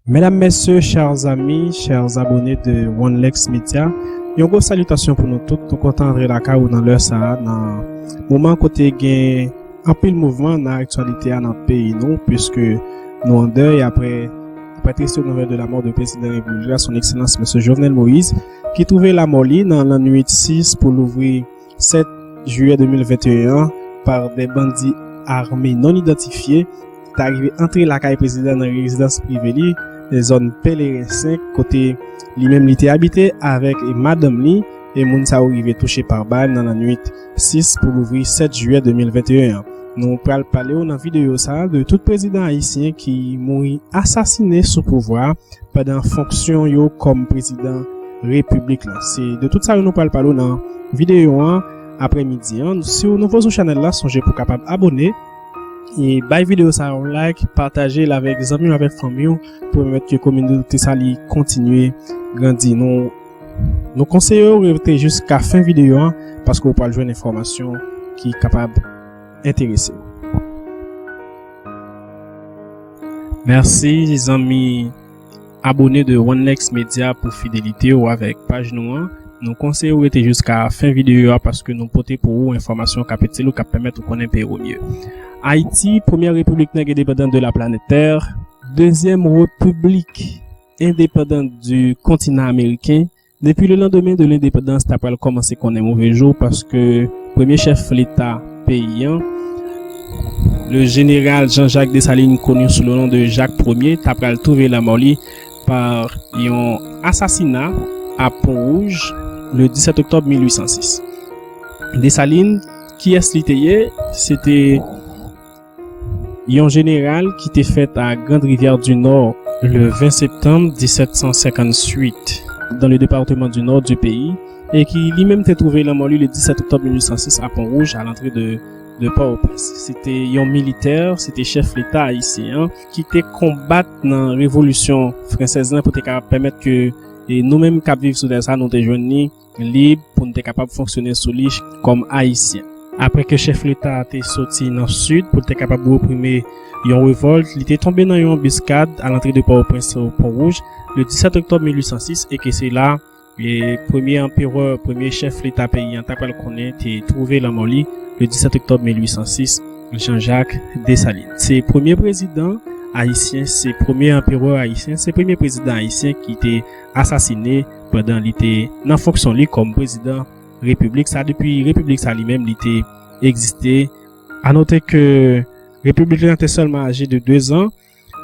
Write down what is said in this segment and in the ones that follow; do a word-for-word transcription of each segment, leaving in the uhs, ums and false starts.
Medam, mesye, chè zanmi, chè abòne de One Lex Media, yon gwo salitasyon pou nou tout. Nou kontan antre lakay ou nan lè sa a, nan moman kote gen anpil mouvman nan aktyalite a nan peyi nou, piske nou an dèy apre, apre triste nouvèl de la mort de prezidan repiblik la, son ekselans mesye Jovenel Moïse, ki twouve lanmò li nan lannwit sis pou louvri sèt jiyè de mil venteyen an pa de bandi ame non idantifye, ta rive antre lakay prezidan nan rezidans prive li, nan zòn Pèleren senk, kote li menm li te abite avèk madanm li, e moun sa yo rive touche pa bal nan lannwit sis pou louvri sèt jiyè de mil venteyen an. Nou pral pale w nan videyo sa a de tout prezidan ayisyen ki mouri asasinen sou pouvwa a pandan fonksyon yo kòm prezidan repiblik la. Se de tout sa yo nou pral pale w nan videyo an aprèmidi an. Si w nouvo sou chanèl la, sonje pou w kapab abòne e bay videyo sa a yon like, pataje l avèk zanmi w, avèk fanmi w, pou pèmèt ke kominote sa li kontinye grandi. Nou, nou konseye w rete jiska fen videyo an, paske w pral jwenn enfòmasyon ki kapab enterese w. Mèsi, zanmi abòne de One Lex Media, pou fidelite w avèk paj nou an. Nou konseye w rete jiska fen videyo a paske nou pote pou ou enfòmasyon k ap itil ou, k ap pèmèt ou konnen peyi w mye. Ayiti, premyè repiblik nèg endepandan de la planèt Tè, dezyèm repiblik endepandan du kontinan ameriken. Depi le lendemain de lendepandans, ta pral kòmanse konnen move jou, paske premye chèf leta peyi an, le général Jean-Jacques Dessalines, koni sou le non de Jacques Premier, ta pral twouve lanmò li pa yon asasina a Pon Wouj, le disèt oktòb mil ui san sis. Dessalines, kiyès li te ye? Se te yon jeneral ki te fèt a Grande Rivière du Nord le ven septanm disèt san senkann uit, dans le département du Nord du pays, e ki li menm te twouve lanmò li le disèt oktòb mil ui san sis a Pon Wouj, a lantre de, de Pòtoprens. Se te yon militè, se te chèf leta ayisyen an, ki te konbat nan revolisyon fransèz lan pou te kapab pèmèt ke, e nou menm k ap viv sou tè sa, nou te jwenn li lib pou n te kapab fonksyone sou li kòm Ayisyen. Apre ke chèf leta a te soti nan sid pou l te kapab reprime yon revòlt, li te tonbe nan yon anbiskad a lantre de Pòtoprens, Pon Wouj, le disèt oktòb mil ui san sis, e ke se la, e premye anperè, premye chèf leta peyi an ta pral konnen te twouve lanmò li le disèt oktòb mil ui san sis, Jean-Jacques Dessalines. Se premye prezidan ayisyen, se premye anperè ayisyen, se premye prezidan ayisyen ki te asasine pandan li te nan fonksyon li kòm prezidan repiblik sa. Depi repiblik sa li menm li te egziste. A note ke repiblik lan te sèlman aje de de zan,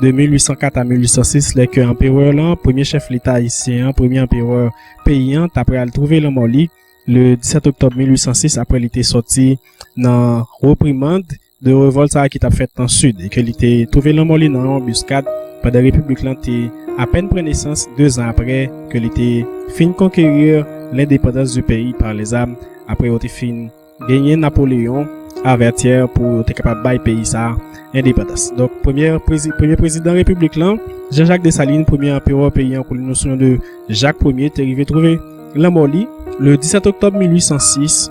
de mil ui san kat a mil ui san sis, lè ke anperè lan, premye chèf leta ayisyen an, premye anperè peyi an, ta pral twouve lanmò li le disèt oktòb mil ui san sis, apre li te sòti nan reprimand de revòlt sa a ki t ap fèt nan sid, e ke li te twouve lanmò li nan yon anbiskad pandan repiblik lan te apèn pran nesans, de zan apre ke li te fin konkeri lendepandans du peyi pa lèzam, apre yo te fin genyen Napoleyon a Vètyè pou yo te kapab bay peyi sa a endepandans. Donk, premye prezi-, premye prezidan repiblik lan, Jean-Jacques Dessalines, premye anperè peyi an, koni sou non de Jacques Premier, te rive twouve lanmò li le disèt oktòb mil ui san sis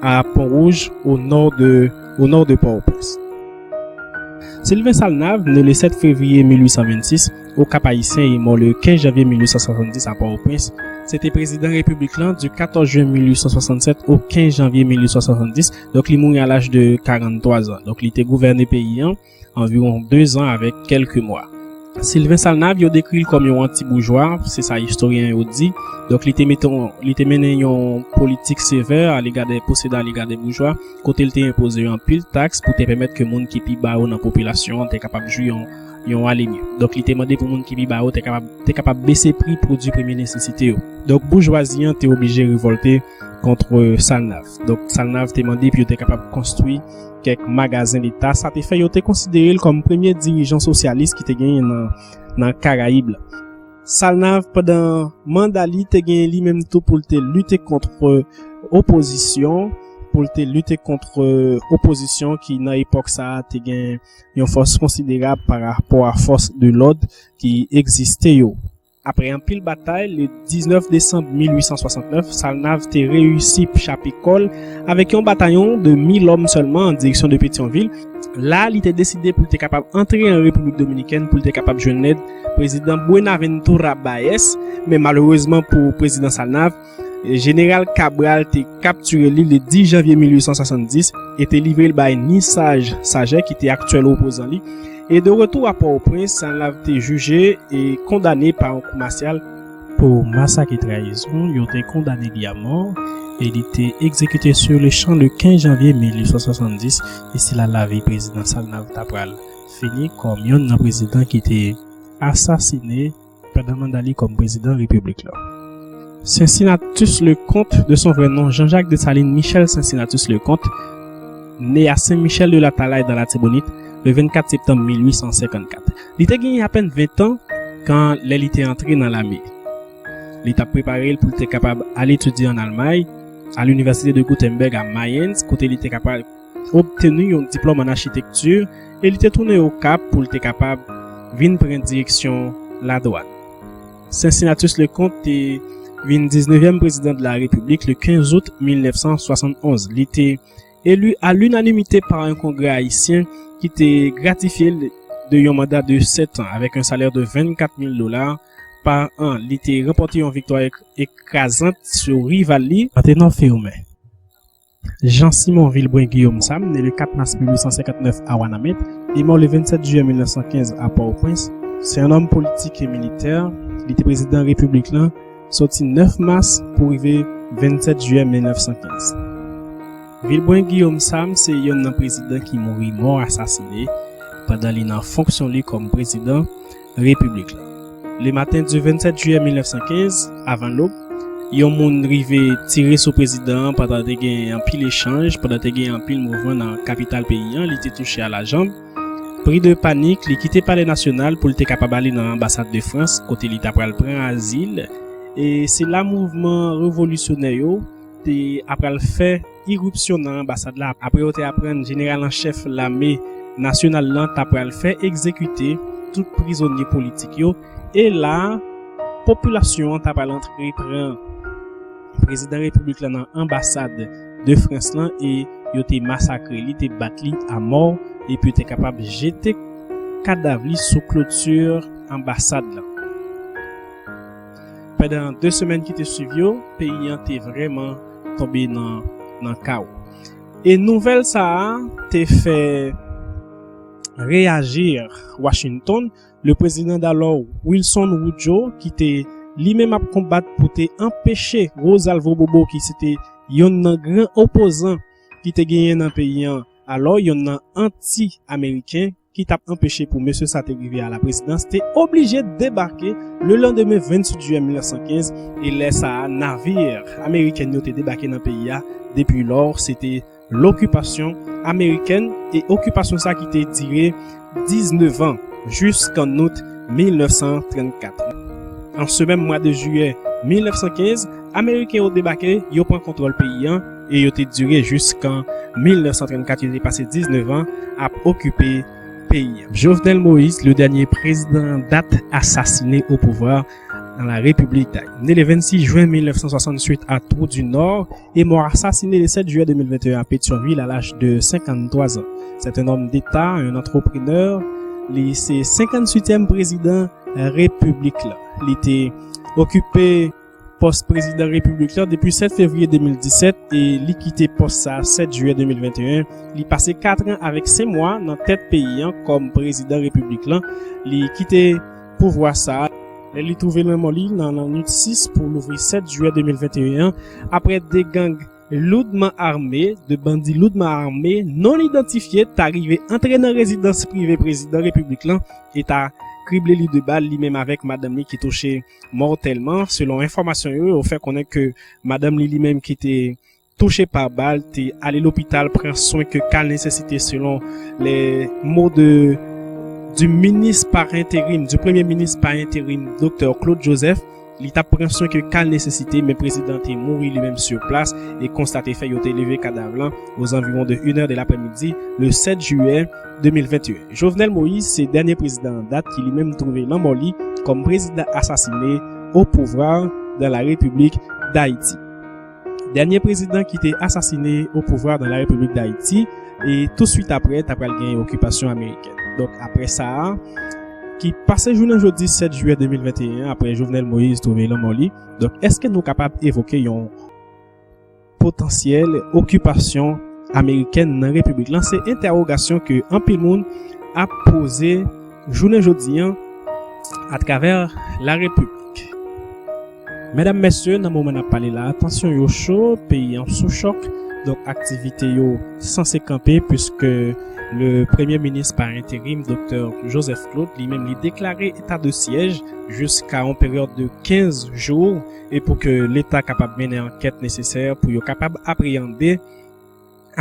a Pon Wouj, o nò de, o nò de Pòtoprens. Sylvain Salnav, né le sept février mil ui san vennsis, o Kap Ayisyen, e mò le kenz janvye mil ui san swasanndis a Pòtoprens, se te prezidan repiblik lan du katòz jen mil ui san swasannsèt o kenz janvye mil ui san swasanndis. Donk, li mouri a laj de karanntwa zan. Donk, li te gouvène peyi an anviwon de zan avèk kèlke mwa. Sylvain Salnav, yo dekri l kòm yon anti-boujwa, se sa istoryen yo di. Donk, li te mete yon, li te mennen yon politik sevè a lèga dè poseda, a lèga dè boujwa, kote l te enpoze yo anpil taks pou te pèmèt ke moun ki pi ba yo nan popilasyon an te kapab jwi yon, yon ale mye. Donk, li te mande pou moun ki pi ba yo te kapab, te kapab bese pri pwodui premye nesesite yo. Donk, boujwazi an te oblije revòlte kont Salnav. Donk, Salnav te mande pou yo te kapab konstwi kèk magazen leta. Sa te fè yo te konsidere l kòm premye dirijan sosyalis ki te genyen nan, nan Karayib la. Salnav, pandan manda li, te genyen li menm tou pou l te lite kont opozisyon, pou l te lite kont opozisyon ki, nan epòk sa a, te gen yon fòs konsiderab pa rapò a fòs de lòd ki egziste yo. Apre anpil batay, le diznèf desanm mil uit san swasantnèf, Salnav te reyisi chape kò l avèk yon batayon de mil òm sèlman an direksyon de Petyonvil. La, li te deside pou l te kapab antre an Repiblik Dominikèn pou l te kapab jwenn lèd prezidan Buenaventura Báez, men malerezman pou prezidan Salnav, jeneral Cabral te kaptire li le dis janvye mil uit san swasanndis e te livre l bay Nissage Sajè, ki te aktyèl opozan li. E de retou a Pòtoprens, Salnav te jije e kondane pa yon kou masyal. Pou masak e trayizon, yo te kondane li a mò e li te egzekite sur le champ le kenz janvye mil uit san swasanndis, e se la lavi prezidan Salnav ta pral fini kòm yonn nan prezidan ki te asasine pandan manda li kòm prezidan repiblik la. Cincinnatus Leconte, de son vrai nom Jean-Jacques Dessalines Michel Cincinnatus Leconte, né à Saint-Michel de l'Atalay dans l'Artibonite, le vennkat septanm mil uit san senkannkat. Li te genyen apèn ven tan kan lè li te antre nan lame. Li t ap prepare l pou l te kapab al etidye ann Almay, a l'Université de Gutenberg à Mayence, kote li te kapab obteni yon diplòm an achitekti e li te tounen Okap pou l te kapab vin pran direksyon ladwàn. Cincinnatus Leconte te vin diznevyèm prezidan de la Repiblik le kenz out mil nèf san swasannonz. Li te eli a linanimite pa yon kongrè ayisyen ki te gratifye l de yon manda de sèt an avèk yon salè de vennkat mil dola pa an. Li te ranpòte yon viktwa ek-, ekrazant sou rival li, Antenon Firmin. Jean Simon Vilbrun Guillaume Sam, né le quatre mars mille huit cent cinquante-neuf à Wanament, est mort le vingt-sept juillet mille neuf cent quinze à Port-au-Prince, se yon nonm politik e militè. Li te prezidan repiblik lan soti nèf mas pou rive vennsèt jiyè mil nèf san kenz. Vilbrun Guillaume Sam se yonn nan prezidan ki mouri mò asasine pandan li nan fonksyon li kòm prezidan repiblik la. Le matin du vingt-sept juillet mille neuf cent quinze, avan lòb, yon moun rive tire sou prezidan an pandan te gen anpil echanj, pandan te gen anpil mouvman nan kapital peyi an, li te touche a lajanm. Pri de panik, li kite Palè Nasyonal pou l te kapab ale nan anbasad de Frans, kote li ta pral pran azil. E se la mouvman revolisyonè yo te apral fè iripsyon nan anbasad la. Apre yo te aprann jeneral an chèf lame nasyonal lan ta pral fè egzekite tout prizonye politik yo. E la, popilasyon an ta pral antre pran prezidan repiblik la nan anbasad de Frans lan e yo te masakre li, te bat li a mò, epi yo te kapab jete kadav li sou kloti anbasad lan. Pandan de semèn ki te swiv yo, peyi an te vrèman tonbe nan, nan kawo. E nouvèl sa a te fè reyaji Washington, le prezidan dalò Wilson Woodrow, ki te li menm ap konbat pou te anpeche Rosalvo Bobo, ki se te yonn nan gran opozan ki te genyen nan peyi an, alò yonn nan anti-ameriken, ki t ap anpeche pou mesye sa te rive a la prezidans, te oblije debake le landemen venntwit jiyè mil nèf san kenz, e lè sa a, navir ameriken yo te debake nan peyi a. Depi lò, se te lokipasyon amerikèn, e okipasyon sa ki te dire diznèf an, jiskan out mil nèf san trannkat. An se menm mwa de jiyè mil nèf san kenz, ameriken yo debake, yo pran kontwòl peyi an, e yo te dire jiskan mil nèf san trannkat, yo te pase diznèf an ap okipe peyi an. Jovenel Moïse, le dernier président en date assassiné au pouvoir dans la République d'Haïti. Né le vingt-six juin mille neuf cent soixante-huit à Trou du Nord et mort assassiné le sept juillet deux mille vingt et un à Pétion-Ville à l'âge de cinquante-trois ans. C'est un homme d'État, un entrepreneur. Li se senkanntwityèm prezidan repiblik la. Li te okipe pòs prezidan repiblik la depi sèt fevriye de mil disèt e li kite pòs sa a sèt jiyè de mil venteyen. Li pase kat an avèk senk mwa nan tèt peyi an kòm prezidan repiblik lan. Li kite pouvwa sa a lè li twouve lanmò li nan lannwit sis pou louvri sèt jiyè de mil venteyen an, apre de gang loudman ame, de bandi loudman ame non idantifye ta rive antre nan rezidans prive prezidan repiblik lan e ta krible li de bal, li menm avèk madanm li ki touche mòtèlman. Selon enfòmasyon yo, yo fè konnen ke madanm li, li menm ki te touche pa bal, te ale lopital pran swen ke ka nesesite, selon les mots de, du ministre par intérim, du premier ministre par intérim, doktè Claude Joseph. Li t ap pran swen ke ka l nesesite, men prezidan te mouri li menm sur place, e konsta te fèt, yo te leve kadav lan aux environs de une heure de l'après-midi, le sept juillet deux mille vingt et un. Jovenel Moïse se dènye prezidan an dat ki li menm twouve lanmò li kòm prezidan asasine au pouvoir dans la République d'Haïti. Dènye prezidan ki te asasine au pouvoir dans la République d'Haïti, e touswit aprè, ta pral gen okipasyon amerikèn. Donk, aprè sa a, ki pase jounen jodi sept juillet deux mille vingt et un, aprè Jovenel Moïse twouve lanmò li, donk, èske nou kapab evoke yon potansyèl okipasyon amerikèn nan Repiblik lan? Se entèwogasyon ke anpil moun ap poze jounen jodi an atravè la Repiblik. Medam, mesye, nan moman n ap pale la, tansyon yo cho, peyi an sou chòk, donk aktivite yo sanse kanpe, puiske le premye minis pa enterim, Doktè Joseph Claude, li menm li deklare eta de syèj jiska yon peryòd de kenz jou, e pou ke Leta kapab mennen ankèt nesesè pou yo kapab apreyande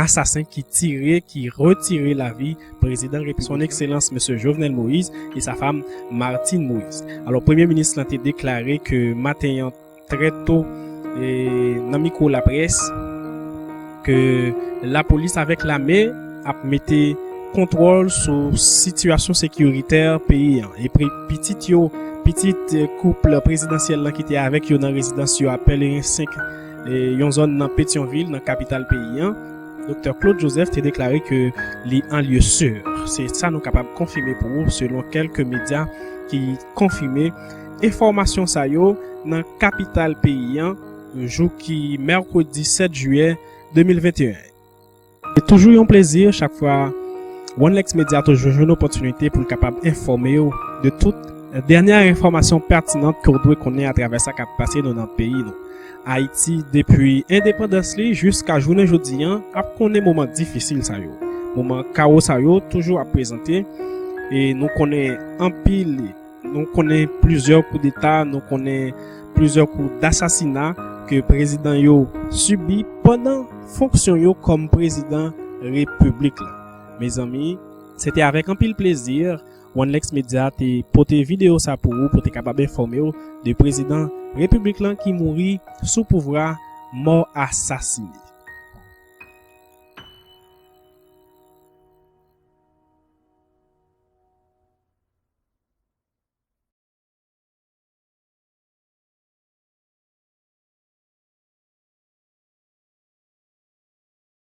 asasen ki tire, ki retire lavi prezidan Repiblik, Son Ekselans Mesye Jovenel Moïse, e sa fanm Martine Moïse. Alò, premye minis lan te deklare ke maten an trè to, e, nan mikwo laprès, ke lapolis avèk lame ap mete kontwòl sou sitiyasyon sekiritè peyi an. E pre-, pitit yo, pitit, e, koup prezidansyèl lan ki te avèk yo nan rezidans yo a Pèleren senk, e, yon zòn nan Petyonvil, nan kapital peyi an, Doktè Claude Joseph te deklare ke li an lye sûr. Se sa nou kapab konfime pou ou, selon kèlke medya ki konfime enfòmasyon sa yo nan kapital peyi an, jou ki mèkredi sept juillet deux mille vingt et un. Se toujou yon plezi chak fwa One Lex Media toujou jwenn opòtinite pou l kapab enfòme w de tout dènyè enfòmasyon pètinan ke w dwe konnen atravè sa k ap pase nou nan peyi nou. Ayiti, depi endepandans li jiska jounen jodi an, ap konnen moman difisil sa yo. Moman kawo sa yo toujou ap prezante, e nou konnen anpil, nou konnen plizyè koudeta, nou konnen plizyè kou dasasina ke prezidan yo sibi pandan fonksyon yo kòm prezidan repiblik la. Mezanmi, se te avèk anpil plezi One Lex Media te pote videyo sa pou ou, pou te kapab enfòme w de prezidan repiblik lan ki mouri sou pouvwa, mò asasine.